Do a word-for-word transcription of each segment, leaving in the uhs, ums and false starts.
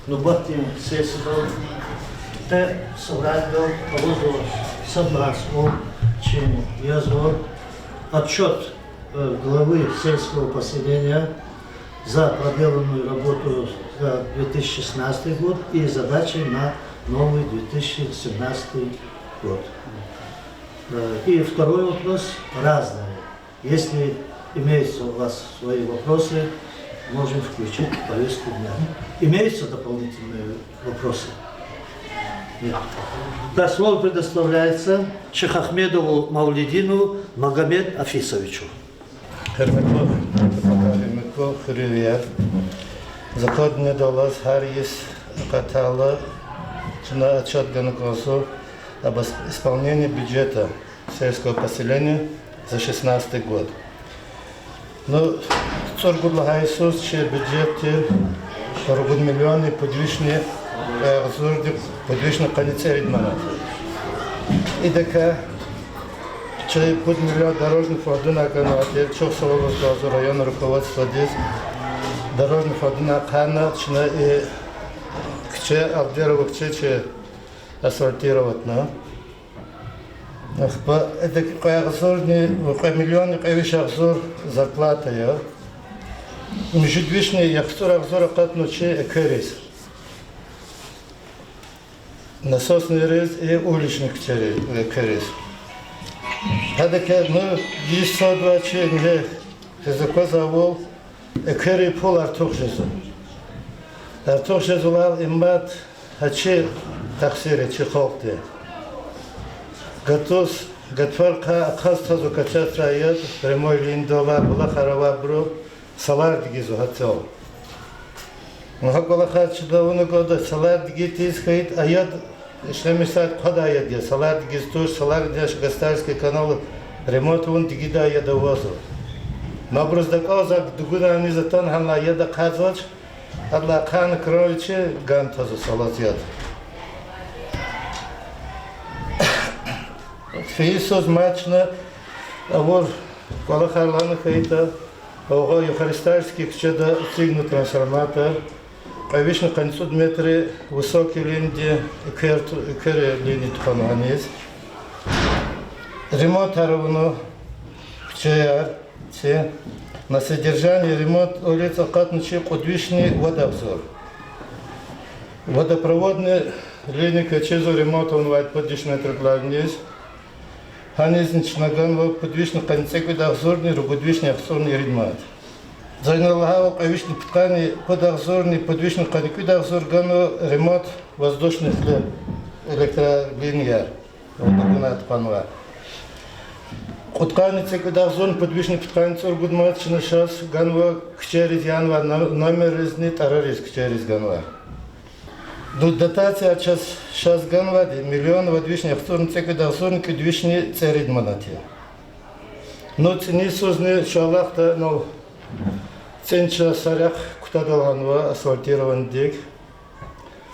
Нубатдин сессиядал къе собраниедал авазва са бахс, о чи язва отчёт э, главы сельского поселения за проделанную работу за две тысячи шестнадцатый год и задачи на новый две тысячи семнадцатый год. Э, и второй вопрос, разные. Если имеются у вас свои вопросы, можем включить в повестку дня. Имеются дополнительные вопросы? Нет. Да, слово предоставляется Шихахмедову Мавлидину Магомед Афисовичу. Гьуьрметлу депутат, гьуьрметлу хуьруьнвияр, за квай дуьньядал алаз гьар йис акъатайла чна отчёт гана кӀанзава об ис-, исполнении бюджета сельского поселения за шестнадцатый год. Ну, цӀуругуд лагьай йисуз чи бюджет тир ругуд миллионни пуд вишни кьве агъзурни пуд вишни къанни цӀерид манат. Идакай чи пуд миллион дорожный фондунай ганвай тир, чухсагъул лугьуз кӀанзава районный руководстводиз. Дорожный фондунай ахъайна чна и куьче, Алдерова куьче чи асфальтироватьна. Ахпа идак кьве агъзурни, кьве миллионни кьве виш агъзур зарплата я. Муьжуьд вишни яхцӀур агъзур акъатна чи эквериз. Насосныйриз и уличный куьчери-, эквериз. Гьадакай, ну, йис садвай чи ингье хизаквазвайвал, экверин пул артух жезва. Артух жезвайвал, им мад гьа чи тахсир я, чи халкьди. Гатуз, гатфарихъай ахъаз тазва качествояр, прямой линиядал алай кӀвалахар авайбуру салар дигизва гьа цел. Ну, гьа кӀвалахар чида авуна кӀанда, салар дигитиз хьайитӀа, а яд ишлемишзавайди квадай яд я, салар дигиз туш, саларни яз Гастальский канал ремонт авуна дигидай яд авазва. Ну, абуруз дакӀанзавай дугунар низ атана гьанлай яд ахъайзавач, гьадалай ахъайна кран вичи гана тазва салаз яд. Фейи йисуз мад чна авур кӀвалахар лагьана хьайитӀа, гьа Юхаристальский куьчеда эцигна трансформатор, кьве вишни къанни цӀуд метр высокий линияди эквер ту-, эквер линия тухвана гьаниз. Ремонтар авуна куьчеяр, ци, на содержание, ремонт улиц акъатна чи кьуд вишни вад агъзур. Водопроводный линия квез чизва ремонт авунвайди пуд виш метр галайниз. Гьанизни чна ганва пуд вишни къанни цӀекӀуьд агъзурни ругуд вишни яхцӀурни ирид манат. За ина лагьайвал, кьве вишни пудкъанни пуд агъзурни пуд вишни къанни кӀуьд агъзур ганва ремонт воздушных ле-, электролинияр, вуна тухванвай. Кьудкъанни цӀекӀуьд агъзурни пуд вишни пудкъанни цӀуругуд манат чна шаз ганва куьчейриз янвай но-, номерризни тӀарариз куьчейриз ганва. Ду-, дотация чаз шаз ганвайди миллион вад вишни яхцӀурни цӀекӀуьд агъзурни кӀуьд вишни цӀерид манат я. Ну, цӀинин йисузни чун алахъда, ну, цӀин чаз са рехъ кутада лагьанва асфальтированидик.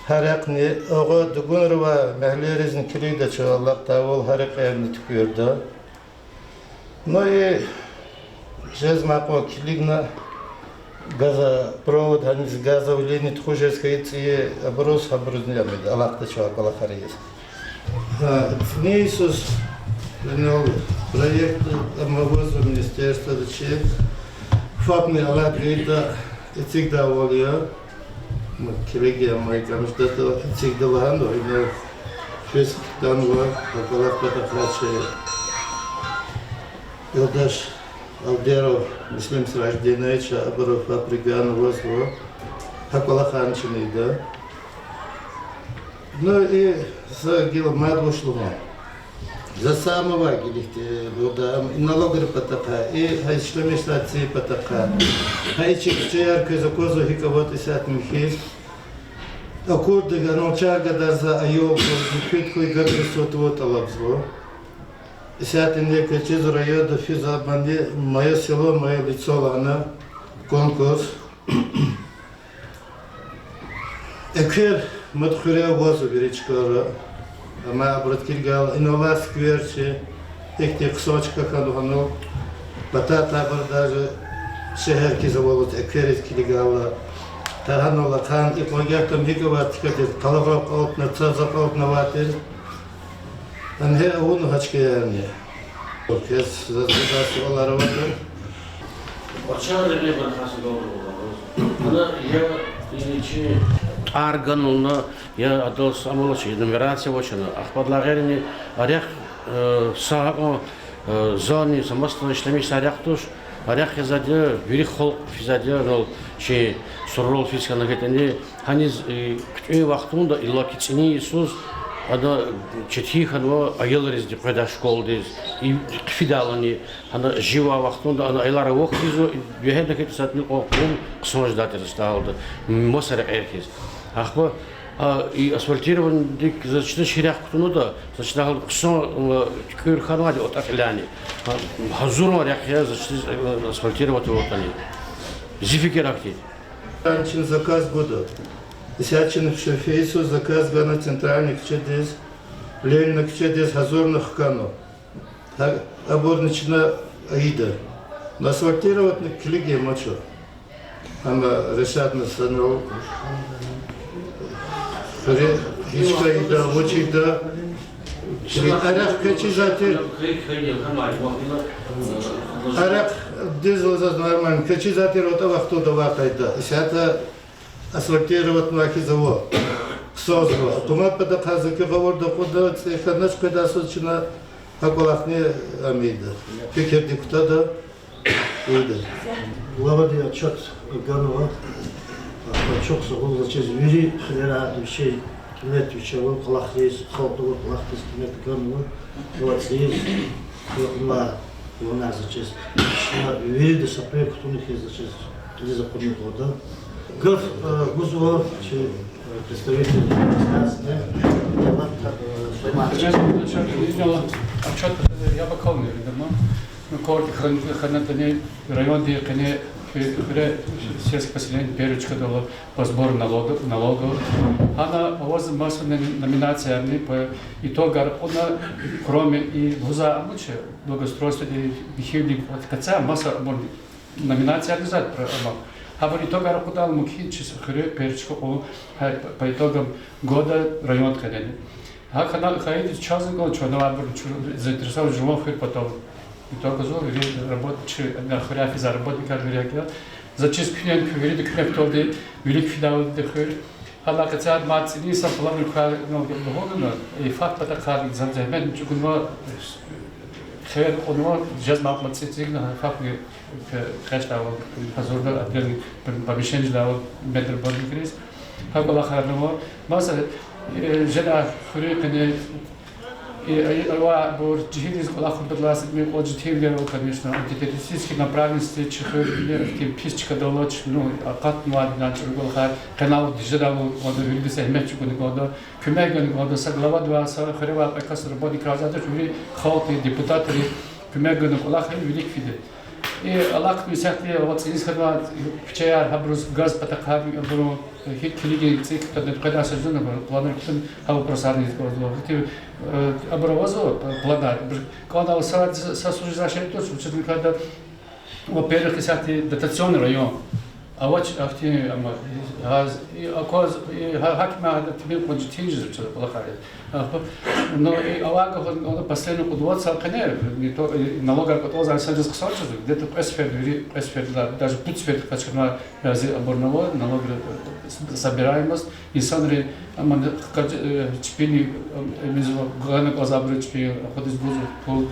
Гьа рехъни, агъа дугунра авай мягьлейризни килигда чун алакьдайвал, гьа рекьерни туькӀуьрда. Ну и жезмай кьван килигна газопровод, гьаниз газовый линия тухуз жез хьайи цӀийи абуруз, гьабурузни ам ийида, алахъда чун кӀвалахар ийиз. Гьа, цӀинин йисуз инал проект ам авазва министерствода чи, ФАПни алад гайитӀа эцигдайвал я. Ма килигин, ам икӀ жедатӀа эцигда лагьана, инал физ хтанва, гьа кӀвалах патахъай чи юлдаш Алдеров Муслим Сраждинович, абуру ФАП региона авазва, гьа кӀвалахарни чна ийида. Ну и за гила мад вуч лугьун. За сама ва гилихди, бурда ам и налогрин патахъай, и гьа ишлемишзавай цӀийин патахъай, гьа и чи куьчеяр квез аквазва гьикӀ аватӀа исятда михьиз. Акурди, гьанал чар гадарзавай аял, муькуьд хьуй, гагра сутув тӀалабзава. Исятда ингье квез чизва районда физва мани «Моё село, мое лицо» лагьана конкурс. Эквер мад хуьре авазва вири чкайра. Амма абуруз килигайла, инал алай сквер чи, ихьтин хъсан чка хьанва гьанал. Патай абур даже шегьер хьиз авалаз эквериз килигайла. Тахьанал ахъайна икьван гатам гьикӀ авай чкадиз, къалагъа акьалтна, цаз акьалтнавай тир. Ана гьа авуна гьа чкаярни. Квез заз гудай суалар аватӀа. Ана я и чи тӀвар ганвална, я адаз амалачи нумерация авачна. Ахпа адалай гъейри, а рехъ, э, са гьакьван, э, зани, са масадани ишлемишзавай рехъ туш, а рехъ хьизвайди я, вири халкь физвайди я, анал чи сурарал физ хьана хьайитӀани, гьаниз, э, хъуьтӀуьн вахтунда иллаки цӀинин йисуз, ана четин хьанва аялризни къведай школадиз, и хъфидайлани, гьана живай вахтунда ана аялар авахьзава, вегьена хьайитӀа са тӀимил кьван къугъун хъсан жедай тир, заз чидай гьалда, маса рекьер хьиз. Ахпа, а, и асфальтированидик заз чида чи рехъ кутунватӀа, заз чидай гьалда хъсан, а, туькӀуьр хьанвайди я атӀа кьиляйни. А, гьазурвал рехъ я заз чида, а, асфальтировать авуртӀани. Зи фикир ахьтин. Чна заказ гуда. Исятда чна Шафиисуз заказ гана центральный куьчедиз, Ленина куьчедиз гьазурна хкана. Гьа, абурни чна ийида. Асфальтироватьна килигин амач. Амма Решатни санал хуьре гьич хьайида, вуч ийида. А рехъ квез чизвай тир, а рехъ дизелдиз нормально квез чизвай тир, атӀа вахтунда авай къайда. Исятда асфальтироватьнавай хьиз ава, хъсанзава. Гьукумат патахъай за куь гъавурда акъудда, цӀи хьанач къведай йисуз чна гьа кӀвалахни ам ийида. Фикирдик кутада, ийида. Главади отчёт ганва, а, чухсагъул заз чиз вири хуьрерай вичин кьимет вичел ава, кӀвалахриз, халкьдин кӀвалахдиз кьимет ганва, ва цӀийиз, ва ма, вуна заз чиз, чна вирида са пай кутуна хьиз заз чиз, кьилиз акъудна кӀанда. Гаф, э, гузва чи, э, представитель администрации, э, Отчёт, э, я бакални, видимо. Ну, коротко хьан-, хьанатӀани, райондин къене фи-, фире сельское поселение первое чкадал ава по сбору налога-, налогов. Гьана аваз маса номи-, номинациярни по итогар кьуна, кроме и гуза амучи благоустройстводи, михьивилин квалификация, маса абур номинациярни зад про-, ама. Гьабур итогар акъудайла мумкин я чи хуьре первый чка кьун, гьа, по итогам года райондин къене. Гьа хьана хьайиди чаз гана чна абур чу-, заинтересованный жуван хуьр патал. Итогазва вири работ-, чи, хуьряй физвай работникар вири гьакӀ я. Заз чиз куьне куь вирида куьмек тавурди вилик фидайвалди хуьр. Гьана къецяй мад цӀинин са план квай, ну, лугьудна, и ФАП патахъай за зегьмет чӀугунва, хиве кьунва, жезмай кьван цӀи эцигна, ФАПни квехъ жедайвал гьазурда, отдельный помещение жедайвал, медработникриз. Гьа кӀвалахарни ава. Маса, э, жедай хуьруьн къене, э, э, авайбур жегьилриз кӀвалахун патал са тӀимил кьван четинвилер ава, конечно, антитеррористический направленности чи хуьр, э, ихьтин пис чкадал алач, ну, акъатнавайди я чӀуру кӀвалахар, къенал жедайвал кӀанда, вирида зегьмет чӀугуна кӀанда, куьмек гана кӀанда, са главадивай, са хуьревай кьве кас работникар, за туш вири халкьди, депутатри куьмек гана кӀвалахар вилик фида. И алахъна исятда ава цӀийиз хьанвай куьчеяр, гьабуруз газ патахъай абурун, э, гьикӀ килигин цӀи кутадани къведай са жузуна абур планар кутун, гьа вопросарни ийиз кӀанзава. Гьахьтин, э, абур авазва, э, планар, абур кӀанда ава са, са служебный шей туш, вучиз лагьайтӀа, во-первых, исятда дотационный район. Авач ахьтин, амма, гьа, и, акваз, и, гьа, гьакӀ ма гьада тӀимил кьван четин жезва чаз кӀвалахар. Ахпа, но и авайга гьа, последний кьуд-вад йисалай къене, не то, и налогар кӀватӀалзавай инсанриз хъсан жезва, где-то кьве сеферда вири, кьве сеферда, даже пуд сеферда къачуна рази абурни ава, налогра, э, с-, собираемость, инсанри, амма къач-, э, чпини, э, мизва, гана кӀанзавайбуру чпи акъудиз гузва пул,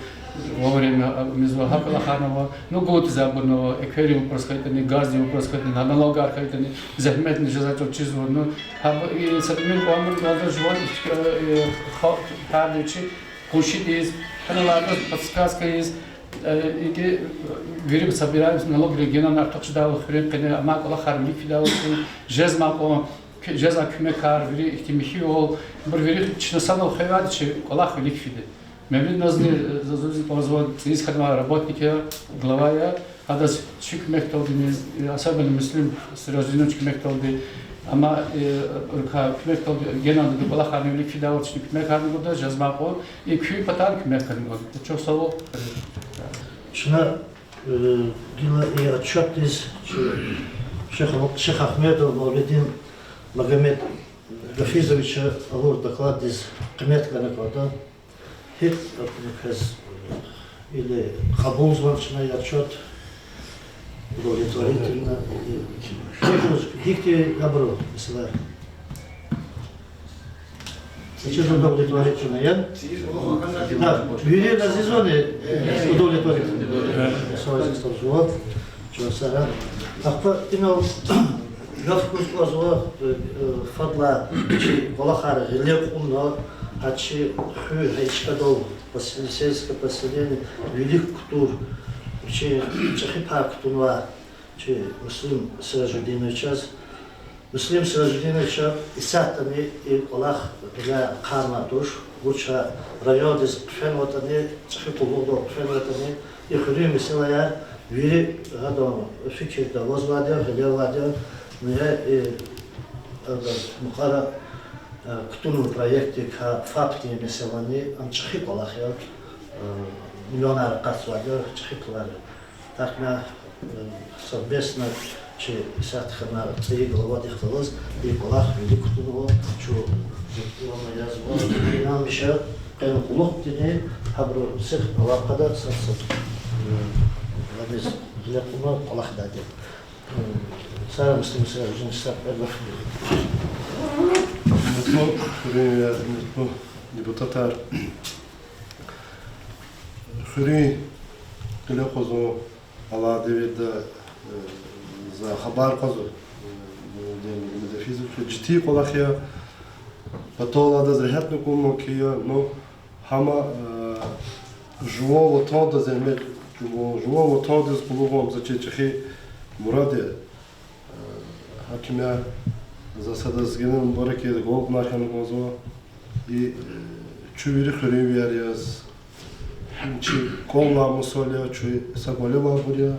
вовремя, э, мизва, гьа кӀвалахарни ава, ну, гунтӀзавайбурни ава, экверин вопрос хьайитӀани, газдин вопрос хьайитӀани, налогар хьайитӀани, зегьметни жезвай чӀал чизва, ну, гьабур, и са тӀимил кьван мугьманар жуван, э, э, халкь, гьарда вичи къуншидиз, гьаналайдаз подсказка ийиз, э, иги, вири собираемость налогри генани артух жедайвал хуьруьн къене, амай кӀвалахар вилик фидайвал хьун, жезмай кьван, жезвай куьмекар, вири ихьтин михьивал, абур вири чна санал хвейиди чи кӀвалах вилик фида. Мевлидназни, э, заз лугьузва, цӀийиз хьанвай работник я, глава я, гьадаз чи куьмекдалдини, особенно Муслим Сиражидинович куьмекдалди, амай, э, рукай куьмекдалди генани кӀвалахарни вилик фидайвал чна куьмекарни гуда, жезмай кьван, и куь патай куьмекарни гуда. Чухсагъул. Чна, э, гила и отчётдиз чи, Шихагьмедов Мавлидин Магомед Гафизовича авур докладдиз къимет гана кӀанда. ГьикӀ квез, или кьабулзавани чна отчёт, удовлетворительно, или гьикӀ, гьихьтин абуру месэлаяр? Чаз удовлетворительно я. Да, вири разизвани удовлетворительно? Саваз, саваз жуван. Чан сагъ. Ахпа инал гаф гуз кӀанзава, э, фадлай чи кӀвалахар гъиле кьуна, гьа чи хуьр, гьа и чкадал посел-, сельское поселение вилик кутур, чи чӀехи пай кутунвай чи Муслим Сиражудиновичаз. Муслим Сиражудинович, исятдани и кӀвалах гъиляй ахъайнавай туш, вуч райондиз хъфенватӀани, чӀехи къуллугъдал хъфенватӀани, и хуьруьн месэлаяр вири гьадан фикирда авазвайди я, гъиле авайди я, ну, я и, э, мукьвара, э, кутунвай проектдик гьа ФАП-дин месэлани, ам чӀехи кӀвалах я, э, миллионар акъатзавайди я, чӀехи пулар я. ТахьнагӀ, э, совместно чи исятда хьанвай ЦӀийи главадихъ галаз и кӀвалах вилик кутунва, чун язва, инанмиш я, къенин кьулухъди гьабуру сих алакъада са-са, э, ваниз гъиле кьуна кӀвалах ийидайди. Э, сара Муслим Сиражудинович, са кьве гаф. Гьуьрметлу, гьуьрметлу депутатар, хуьруьн гъиле кьузвай алай девирда, э, за хабар кьазва, э, Мугьаммед Гафизович, жедай кӀвалах я, патал адаз регьятни кьунвай хьи я, ну, гьама, э, жуван ватанда зегьмет чӀугун, жуван ватандиз къуллугъун за чи чӀехи мурад я. Гьакимар, за садаз генани мубаракиз галкӀунар хьана кӀанзава. И, э, чун вири хуьруьнвияр яз, чи кӀвал аламай сал я, чун са кӀвале авайбур я,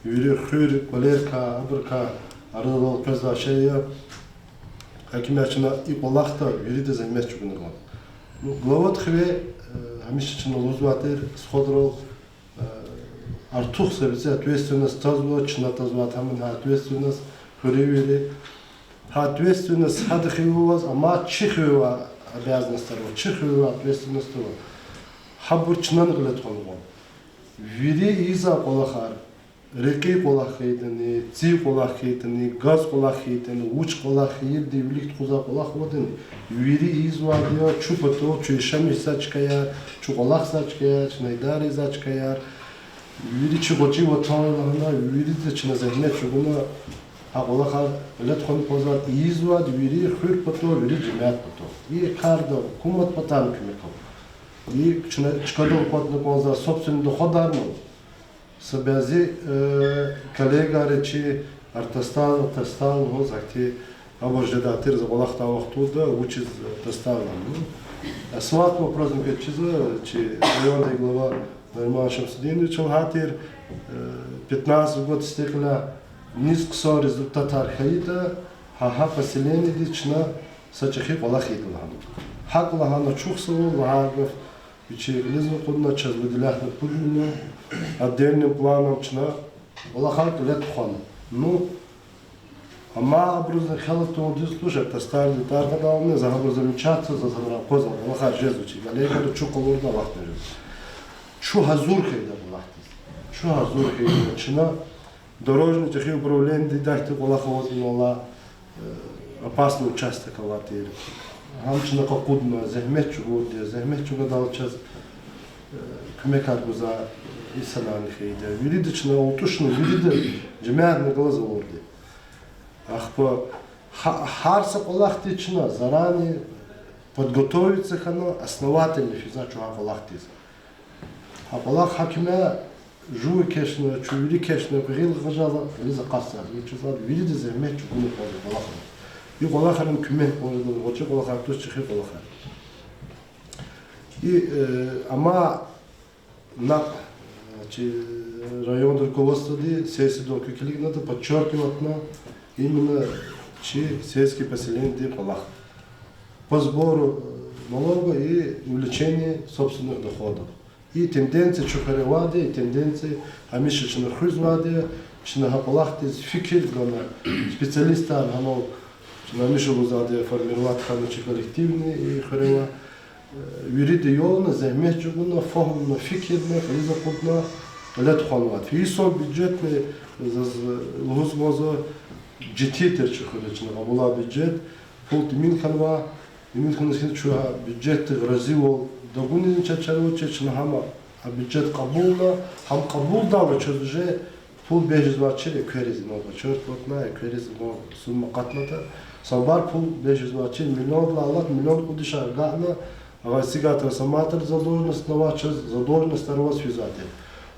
вири хуьр, кӀвалерикай, абурукай арадал къвезвай шей я. Гьакимар, чна и кӀвалахда вирида зегьмет чӀугуна кӀанда. Ну, главадин хиве, э, гьамиша чна лугьузвай тир, стхадрал, э, артух са бязи ответственность тазва, чна тазвай гьамни гьа ответственность, хуьруьнвийри. Гьа ответственность гьадан хиве аваз, амма чи хиве авай обязанностьар ава, чи хиве авай ответственностьар ава. Гьабур чна гъиле тухвана кӀанда. Вири ийизвай кӀвалахар, рекьин кӀвалах хьайитӀани, цин кӀвалах хьайитӀани, газ кӀвалах хьайитӀани, вуч кӀвалах хьайитӀани, вилик тухузвай кӀвалах аватӀани, вири ийизвайди я чун патал, чун яшамиш жезвай чкаяр, чун кӀвалахзавай чкаяр, чна идара ийизвай чкаяр, вири чи гъвечӀи ватан я лагьана, вирида чна зегьмет чӀугуна гьа кӀвалахар гъиле тухвана кӀанзавайди, ийизвайди вири хуьр патал, вири жемят патал. И карда гьукумат патайни куьмек ава. И чна чкадал кӀватӀна кӀанзавай собственный доходарни ава. Са бязи, э, коллегайри чи Артастан, Артастан лугьуз, ахьтин, абур жедай тир за кӀвалахдай вахтунда, вучиз Артастан лагьана. Асфальт вопросни квез чизва, чи райондин глава Нариман Шамсудинович лагьай тир, э, пятнадцать год истекьла низ хъсан результатар хьайитӀа, гьа, гьа поселениедиз чна са чӀехи кӀвалах ийида лагьана. ГьакӀ лагьана, чухсагъул лагьай гаф, вичи кьилизни кьуна, чаз выделятьна пулни, отдельным планом чна кӀвалахар кьиле тухвана. Ну, амма абурузни хъел атун дуьз туш, Артастандин тӀвар кьадалди, за гьабур замечатьзава, за гьабур аквазва, кӀвалахар жезва чи коллегайри, чун къалурна авахьна жезва. Чун гьазур хьайида кӀвалахдиз. Чун гьазур хьайида, чна дорожный чӀехи управлениедин идахьтин кӀвалах аватӀани, валлагь, э, опасный участок авай тир. Гьам чна къакъудна, зегьмет чӀугурди я, зегьмет чӀугвадалди чаз, э, куьмекар гузвай инсанарни хьайида. Вирида чна алтӀушна, вирида жемятни галаз авурди. Ахпа гьа-, гьар са кӀвалахдиз чна заранее подготовиться хьана, основательно физва чун гьа кӀвалахдиз. Гьа кӀвалах гьакӀ я, жув экечӀна, чун вири экечӀна, гъил гъажазва, гъилиз акъатзава, чизва, вирида зегьмет чӀугуна кӀанзава кӀвалахар. И кӀвалахар куьмек кьурла, гъвечӀи кӀвалахар туш, чӀехи кӀвалахар. И, э, амма накь, э, чи райондин руководстводи сессиядал куь килигнатӀа подчеркиватьна именно чи сельский поселениедин кӀвалах по сбору, э, налога и увеличение собственных доходов. И тенденция чухуьре авайди, и тенденция гьамиша чна хуьзвайди, чна гьа кӀвалахдиз фикир гана, специалистар гьанал чна гьамиша лугьузвайди формировать хьана чи коллективни и хуьрера. Вирида ялна, зегьмет чӀугуна, фагьумна, фикирна, кьилиз акъудна, кьиле тухванвайди. Фейи йисан бюджетни заз лугьуз кӀанзава, жети тир чухуьре чна кьабулай бюджет, пул тӀимил хьанва, тӀимил хьаниз хьи чун гьа бюджетдихъ разивал тагуниз чаз чарвачир, чна гьам а бюджет кьабулна, гьам кьабулдайла чаз уже пул бес жезвачир эквериз, инал подчеркивать авуна, эквериз, инал сумма акъатнатӀа, са пар пул бес жезвачир, миллиондилай алат, миллион кьуд дишегьли агакьна, гьа эцигай трансформатор задолженность авай чаз, задолженностьар аваз физвай тир.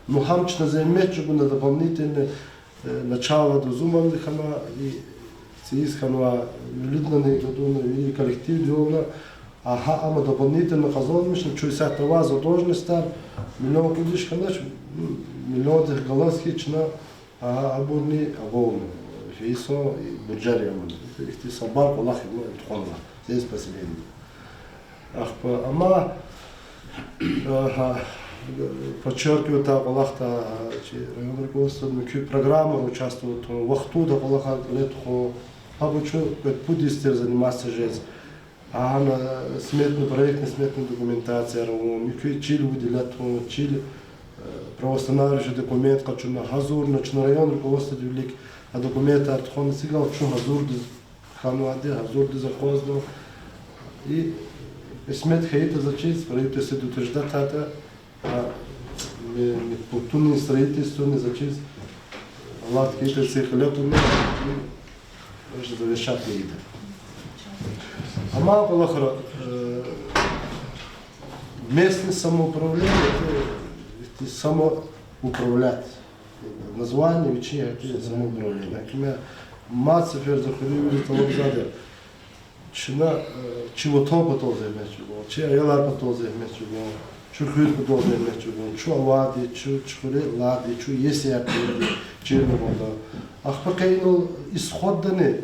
Ну, гьам чна зегьмет чӀугуна дополнительно, началода Зумани хьана, и цӀийиз хьанвай вилидалайни гадуна, вири коллективди ялна, а гьа ам дополнительно къазанмишна, чун исятда авай задолженностьар миллион кьуд диш хьанач, миллиондихъ галаз хьи чна, а, абурни авуна, фейи йисан и буржар я ман. Ихьтин са пар кӀвалах я ман тухванва, здесь поселение. Ахпа, амма, а, гьа, подчеркивать авур кӀвалах я, чи район руководстводи муькуь программайра участвовать авун, вахтунда кӀвалахар кьиле тухун, гьабур чун квез пуд йис тир заниматься жез. Гьана сметно-проектно-сметная документацияяр авун, муькуь чил выделять авун, чил, э, правоустанавливающий документ къачуна, гьазурна, чна район руководстводи вилик а документар тухвана, эцигайла чун гьазурдиз хьанвайди, гьазурдиз акъвазна. И кьисмет хьайитӀа заз чиз, правительстводи утверждать авуртӀа, а, ме-, ме-, путунин строительствони заз чиз, алат хьайитӀа, цихъ кьиле кьуна, и, даже завершать ийида. Амай кӀвалахра, э, местное самоуправление, это, это самоуправлять. Название вичин, это самоуправление. Например, мад сеферда хуьруьнвийриз тӀалабзавайди я. Чна, э, чи ватан патал зегьмет чӀугун, чи аялар патал зегьмет чӀугун, чи хуьр патал зегьмет чӀугун, чун авайди, чун, чи хуьре алайди, чун иесиятда, чирна кӀанда. Ахпа къе инал исходдани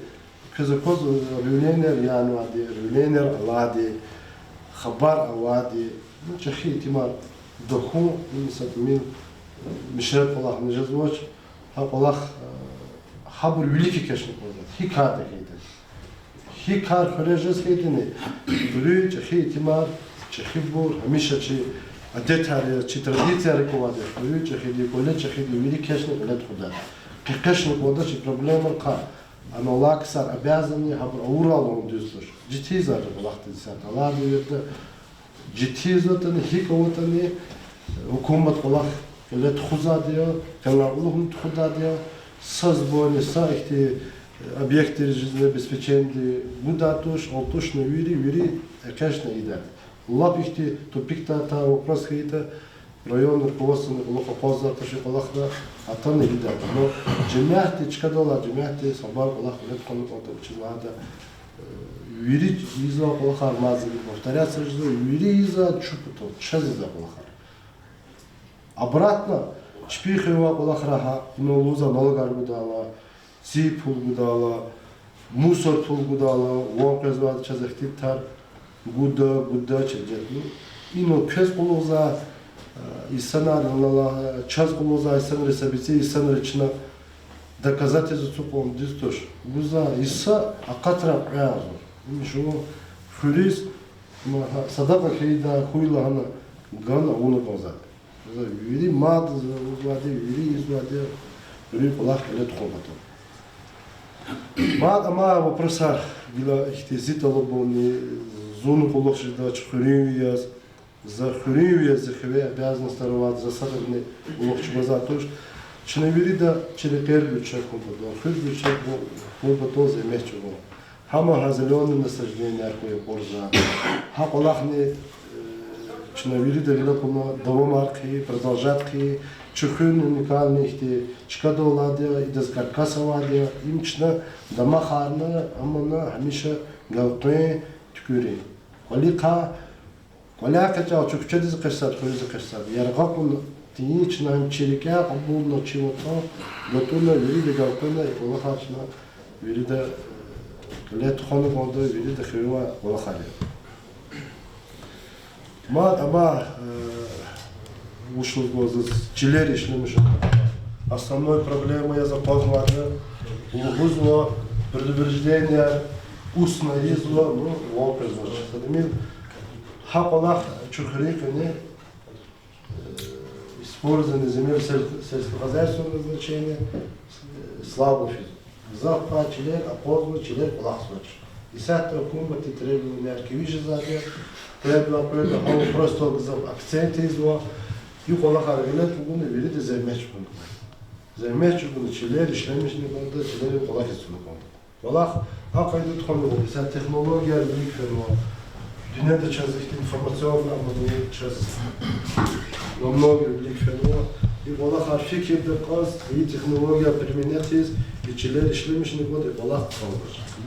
квез аквазва, э, объявленияр янавайди, объявленияр алайди, хабар авайди, ну, чӀехи итимар тахьун, им са тӀимил мешреб кӀвалахни жезвач, гьа кӀвалах, э, гьабур вилик экечӀна кӀанзавайди, гьи кардихъ ийида. Гьи кар хуьре жез хьайитӀани, хуьруьн чӀехи итимар, чӀехибур, гьамиша чи адетар я, чи традицияр я квайди, хуьруьн чӀехиди, кӀвале чӀехиди вири экечӀна кьиле тухуда. КъекъечӀна кӀанда чи проблемайрикай, ана алай ксар обязанны, гьабур авурай лугьун дуьз туш. Житизар кӀвалахдиз исятда алайди вирда, житизватӀани, гьикӀ аватӀани, гьукумат кӀвалах кьиле тухузвайди я, къенлай кьулухъни тухудайди я, са сборни, са ихьтин, э, объектдин жизнеобеспечениеди гудай туш, алтушна вири, вири экечӀна ийида. Лап ихьтин тупикдай атай вопрос хьайитӀа, район руководствони кьулухъ акъваздай туш и кӀвалахра, атана ийида. Но жемятди чкадал алай, жемятди са пар кӀвалах кьиле тухвана кӀанда, вучиз лагьайтӀа, э, вири ийизвай кӀвалахар мад заз повторяться жезва, вири ийизвай чун патал, чаз ийизвай кӀвалахар. Обратно, чпин хиве авай кӀвалахра гьа, инал лугьузвай налогар гудайла, цӀийи пул гудайла, мусор пул гудайла, ван къвезвайди чаз ихтилатар гуда, гуда чирдетӀни. Инал квез къуллугъзавай, э, инсанар, инал, э, чаз къуллугъзавай инсанри, са бицӀи инсанри чна доказательство ацукьун дуьз туш. Гузвай йиса акъатрай кьве агъзур. Им жуван хуьруьз, ма, гьа, садакьа хьайидай хьуй лагьана гана авуна кӀанзавайди. За вири мад, за лугьузвайди, вири ийизвайди, вири кӀвалах кьиле тухун патал. Мад амай вопросар гила ихьтин зи тӀалабунни, зун кьулухъ жедач хуьруьнви яз, за хуьруьнви яз, зи хиве обязанностьар авайди, за садрани кьулухъ чӀугвазвай туш. Чна вирида чи рекьер гуьрчег хьун патал, хуьр гуьрчег хьун патал зегьмет чӀугун. Гьам гьа зелёный насажденияр хьуй акъурза. Гьа кӀвалахни, э, чна вирида гъиле кьуна давамар хъийин, продолжать хъийин, чи хуьн уникальный ихьтин чкадал алайди я, идаз каркас авайди я, им чна дамахарна, амана гьамиша галкӀуьн туькӀуьрин. КӀвалихъай, кӀваляй экъечӀайла чун куьчедиз экъечӀзавайди, хуьруьз экъечӀзавайди. Яргъа кьуна тийин чна, им чи рикӀяй кьабулна, чи ватан гатӀунна, вирида галкӀуьна, и кӀвалахар чна вирида, э, кьиле тухвана кӀанда, вирида хиве авай кӀвалахар я. Мад амай, э, Вучиз лугьуз чилер ишлемишун. Основной проблема яз акъвазнавайди, лугьузва, предупреждение устно ийизва, ну, вал къвезвач. Садмир, гьа кӀвалах чухрикъини, э, использование земель сель-, сельскохозяйственного назначения, э, слабо физва. Гзаф пай чилер акъвазва, чилер кӀвалахзавач. Исятда гьукуматди требованияр квез жезвайди я, требование къведа, гьа просто гзаф акцент ийизва, и кӀвалахар гъиле тӀугуна вирида зегьмет чӀугуна. Зегьмет чӀугуна чилер ишлемишна кӀанда, чилерин кӀвалахиз туна кӀанда. КӀвалах а къайдада тухвана, исятда технологияр вилик фенва. Дуьньяда чаз ихьтин информационный, амма чаз намного вилик фенва. И кӀвалахар фикирда кьаз, и технологияр применять ийиз, и чилер ишлемишна кӀанда, и кӀвалах хъхьанва.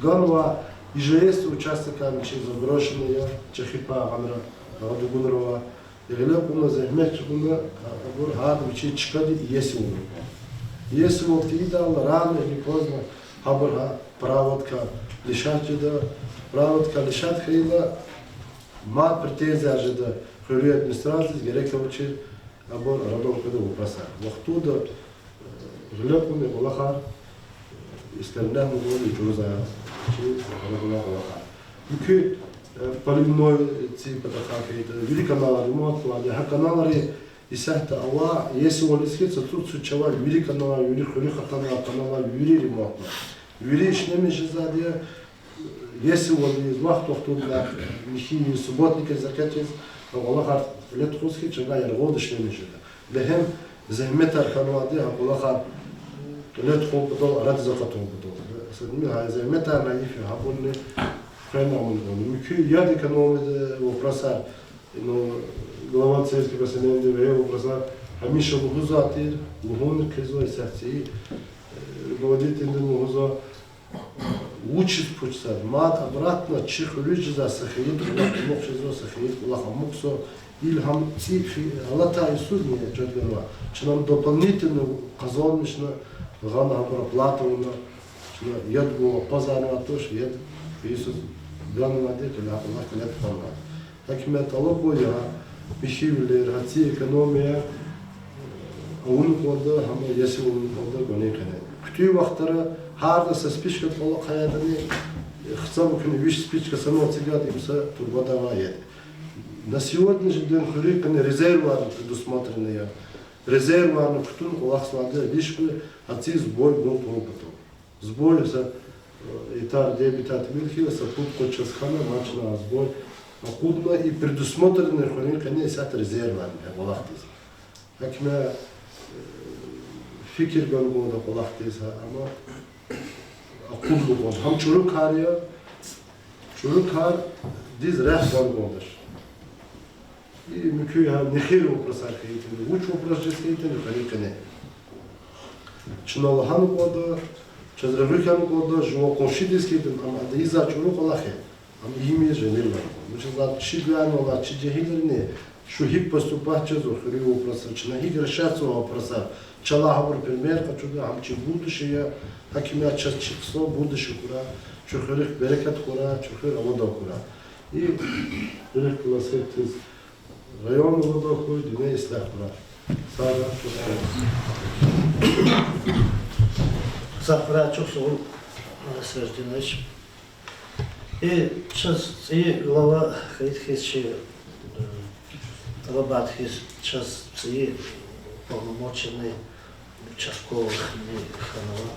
Ганва ИЖС участокар, чи заброшенный я, чӀехи пай гьанра, гьа дугунра ава. Гъиле кьуна, зегьмет чӀугуна, абур гьарда вичин чкадиз иесивал. Иесивал тийидайла, рано или поздно, гьабур гьа праводка лишать жеда, праводка лишать хьайила, мад претензияр жеда хуьруьн администрациядиз, герек авачир абур арадал къведа вопросар. Вахтунда гъиле кьуна кӀвалахар, э, истернегьна гъун чӀуруза, чи гъиле кьуна кӀвалахар. Муькуь, э, поливной ци патахъай хьайитӀа, вири каналар ремонтнавайди я, гьа каналар исятда ава, иесивал ийиз хьайитӀа, цуцу чавай вири каналар, вири хуьруьхъ атанвай каналар, вири ремонтна. Вири ишлемиш жезвайди я, иесивал ийиз, вахт-вахтунда михьи, субботникриз экъечӀиз, гьа кӀвалахар кьиле тухуз хьайитӀа, чавай яргъалди ишлемиш жеда. Легьем зегьметар хьанвайди я гьа кӀвалахар кьиле тухун патал, арадиз акъатун патал. Садмир, гьа зегьметар на йиф я, гьабурни хвена авун кӀанда. Муькуь яд экономии вопросар, ну, глава сельского поселения, вегьей вопросар гьамиша лугьузвай тир, лугьун хъийизва, исятда, э, руководительди лугьузва, вучиз пуч за, мад обратно чи хуьруьз жезва са хийир кӀвалах, амукь жезва са хийир кӀвалах, амукьзава, ил гьам цӀи фи-, алатай йисузни чӀуд ганва. Чна дополнительно къазанмишна гъана гьабур оплата авуна, чна яд гун акъвазарнавай туш, яд йисуз ганвайди, кьиле гьа кӀвалах кьиле тухванвайди. Гьакимият тӀалабзава, михьивилер, гьа цӀийи экономия авун кӀанда, гьам иесивал авун кӀанда гунин къене. Хъуьтуьл вахтара гьарда са спичка кӀвалахзавайдини, хцаб куьне виш спичка санал эцигайди, им са турбада авай яд. На сегодняшний день хуьруьн къене резерварни предусмотрено я. Резерварни кутуна кӀвалахзавайди я, лишь бы гьа цӀийи сбой гун тавун патал. Сбой са, э, итар, дебитар тӀимил хьайила, са пуд-къуз час хьана, мад чна сбой акъудна, и предусмотрено хуьруьн къене исятда резерварни гьа кӀвалахдиз. Гьакимият, э, фикир гана кӀанда кӀвалахдиз, гьа, амма акъудна кӀанда. Гьам чӀуру кар я, чӀуру кардиз рехъ гана кӀандач. И муькуь гьа нехир вопросар хьайитӀани, вуч вопрос жез хьайитӀани хуьруьн къене. Чна лагьана кӀанда, чаз регъуь хьана кӀанда, жуван къуншидиз хьайитӀани, ам ада ийизвай чӀуру кӀвалах я. Ам ийимир жемир лагьана кӀанда. Вучиз лагьайтӀа чи гуьгъуьнай алай чи жегьилрини шу гьикӀ поступать жезва хуьруьн вопросар, чна гьикӀ решатьзава вопросар. Чалай гьабур пример къачуда, гьам чи будущее я, гьакимият чаз чи хъсан будущее хьурай, чи хуьруьхъ берекат хьурай, чи хуьр авадан хьурай. И гьелелиг галаз хьтиз район авадан хьуй, дуьнья ислягь хьурай. Сагърай, чухсагъул. Сагърай, чухсагъул, Сраждинович. И чаз цӀийи глава хьайид хьиз чи, э, тӀалабайд хьиз чаз цӀийи полномочияни участковыйни хьанва.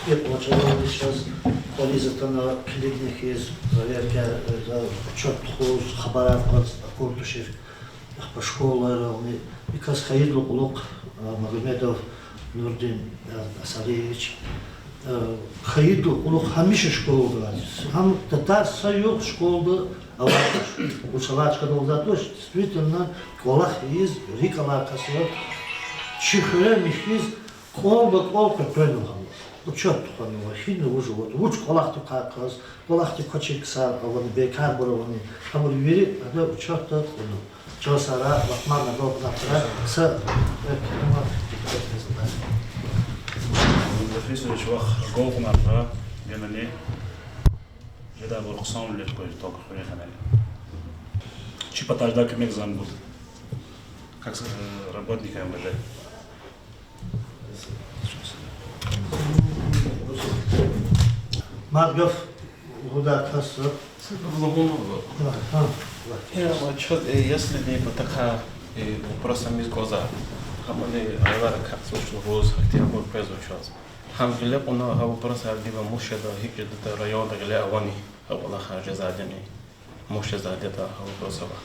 И кӀвачералди чаз кӀвализ атана, килигна хьиз, проверка, э, за учёт тухуз, хабарар кьаз акур тушир. Ахпа школайрални, и кас хайирлу кьулухъ, а, Магомедов Нурдин, а, Асалиевич, а, хайирлу кьулухъ гьамиша школада. Гьам татар са югъ школада авайди туш. Вучиз лагьайтӀа чкадал авайди туш, действительно, кӀвалах ийиз рикӀ алай кас я, чи хуьре михьиз кӀвалба-кӀвал къекъвенва гьам. Учёт тухванва, гьина вуж аватӀа, вуч кӀвалахдикай кьаз, кӀвалахдик квачир ксар авани, бейкарбур авани, гьабур вири ада учётда кьунва. Чан сагърай, Лукьман, агалкьунар хьурай, са, э, килима. Мухтар Фейсалович, вахъ агалкьунар хьурай, генани жедайбур хъсанвилер хьуй, только хуьруьн къене. Чи патай жедай куьмек зун гуда. Как с-, э, работника МВД. Мад гаф лугьудай кас. Лугьун. Ва, гьа. Э, ва чаз, э, если ни патахъай, э, вопрос амиз кӀанзава, гьамни аялар как вуч лугьуз, гьахьтин абур къвезва чаз. Гьам гъиле кьуна, гьа вопросар гила мус жеда, гьикӀ жеда, районда гъиле авани, гьа кӀвалахар жезвайдини. Мус жезвайди ятӀа, гьа вопрос ава.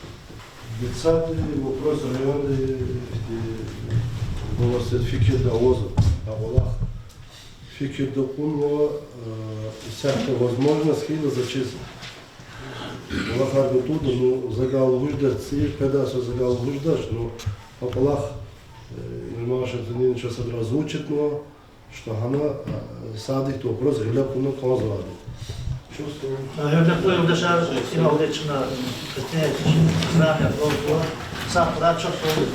Детсаддин вопрос районда, ихьтин, баласед фикирда авазва. А кӀвалах фикирда кьунва, э, исятда возможность хьайила заз чиз. КӀвалахар гатӀунда, ну, за гьа лугьуз жедач, цӀийи къведай са за гьа лугьуз жедач, ну, а кӀвалах, э, Имам Шамсудинович садра озвучитнава, что гьана, э, садикда вопрос гъиле кьуна кӀанзавайди. Чувствую. Гьуьрметлу юлдашар, инал чна, э, знамя, сагърай, чухсагъул.